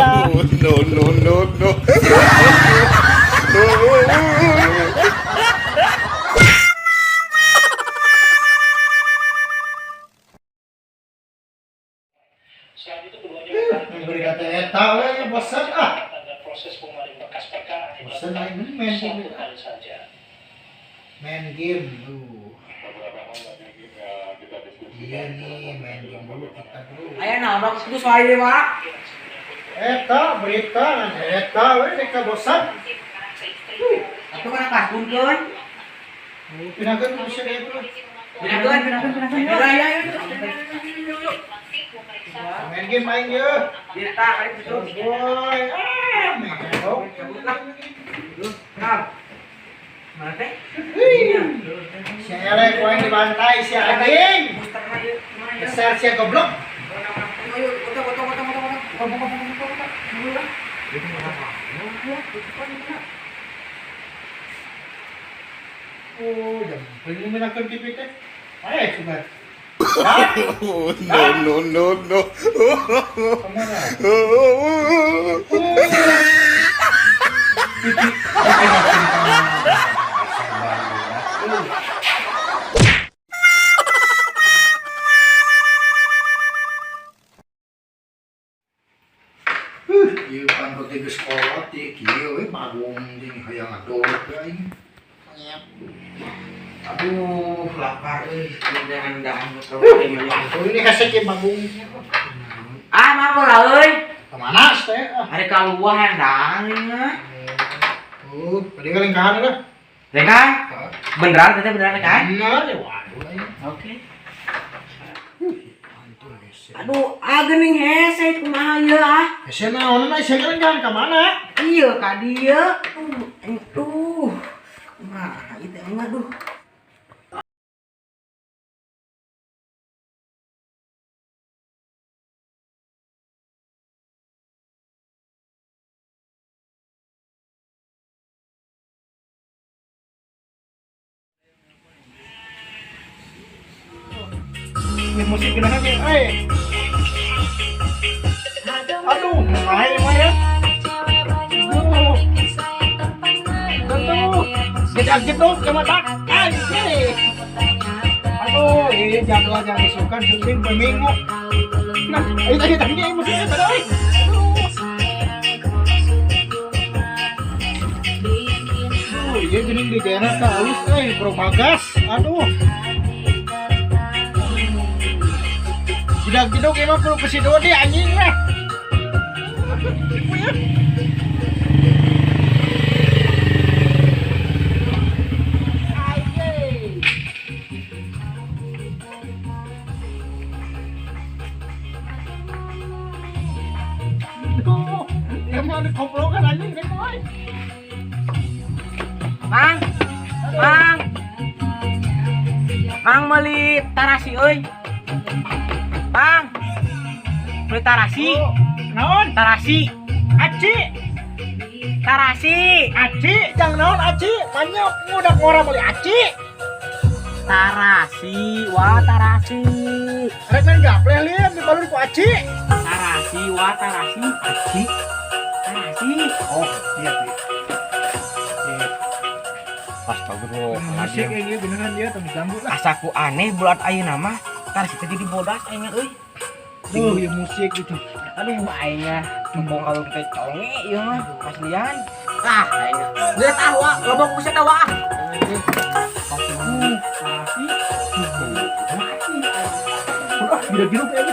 Dadah. No, no, no, no. Selain itu keduanya Yang beri kata eta we bosan ah. agar proses pengamanan berkas perkara Bosan aing main satu game. kali saja. Main game tuh. Iya nih, main game dulu kita bro. Aya naon geus wae deui, Pak. Eta berita kan eta we deka bosan. Atuh kana kasbunkeun. Pinakeun ku sia itu. Pinakeun, pinakeun, pinakeun. Ya, ya, ya. Main game aing ye. Berita kali itu. Boy, ah, melok. Nah. Mana teh? Si elek ku aing dibantai si anjing. Besar sia goblok. Ayo, potong, potong, potong, potong, potong. Buka, buka, buka, buka, buka. Oh, jam ini menakeun TV teh. Ayo coba. No, no, no, no. Kemana? TV makin kemana? Ieu pan teh geus kolot ieu kieu we bagong jeung hayang ngadorok we aing. Aduh, lapar euy. Jangan-jangan Oh, ini hese ke bagong. Ah, maaf lah euy. Kemana teh? Ah. Hari kaluah yang dang mah. Oh, tadi kalengkahan lah. Lengkah? Beneran teh beneran lengkah? Bener ya, waduh aing. Oke. Aduh, ah geuning hese kumaha ieu ah. Hese naon na hese kalengkahan ka mana? Iya ka dieu. Aduh. Kumaha ieu teh aduh. Ini musik gimana nih? Eh. Aduh, main mah ya. Aduh. Tentu. Kita dong ke mata. Anjir. Aduh, ini jadwal yang disukan syuting per minggu. Nah, ayo tadi tadi ini musiknya pada oi. Aduh, iya gini di daerah teh halus euy, Bro Bagas. Aduh. Tidak-tidak emang perlu ke si Dodi anjing lah. Aduh, emang dikomplokan anjing deh boy. Mang. Mang. Mang meuli tarasi euy. Mang. Meuli tarasi. Naon? Tarasi. Aci, Tarasi. aci, jangan naon aci, banyak ngudak ngora beli aci. Tarasi, wah tarasi. Rek main gapleh lian dibalur ku aci. Tarasi, wah tarasi. Aci. Tarasi. Oh, iya iya. Iya. Astagfirullahaladzim. Musik kayak beneran dia tong diganggu lah. Asaku aneh bulat ayeuna mah tarasi teh jadi bodas aing euy. Duh, ya musik gitu. Aduh aing mah ngomong kalau kita conge ieu mah paslian. Ah aing. Geus ah wa, lobok buset ah wa. Udah, gila-gila kayak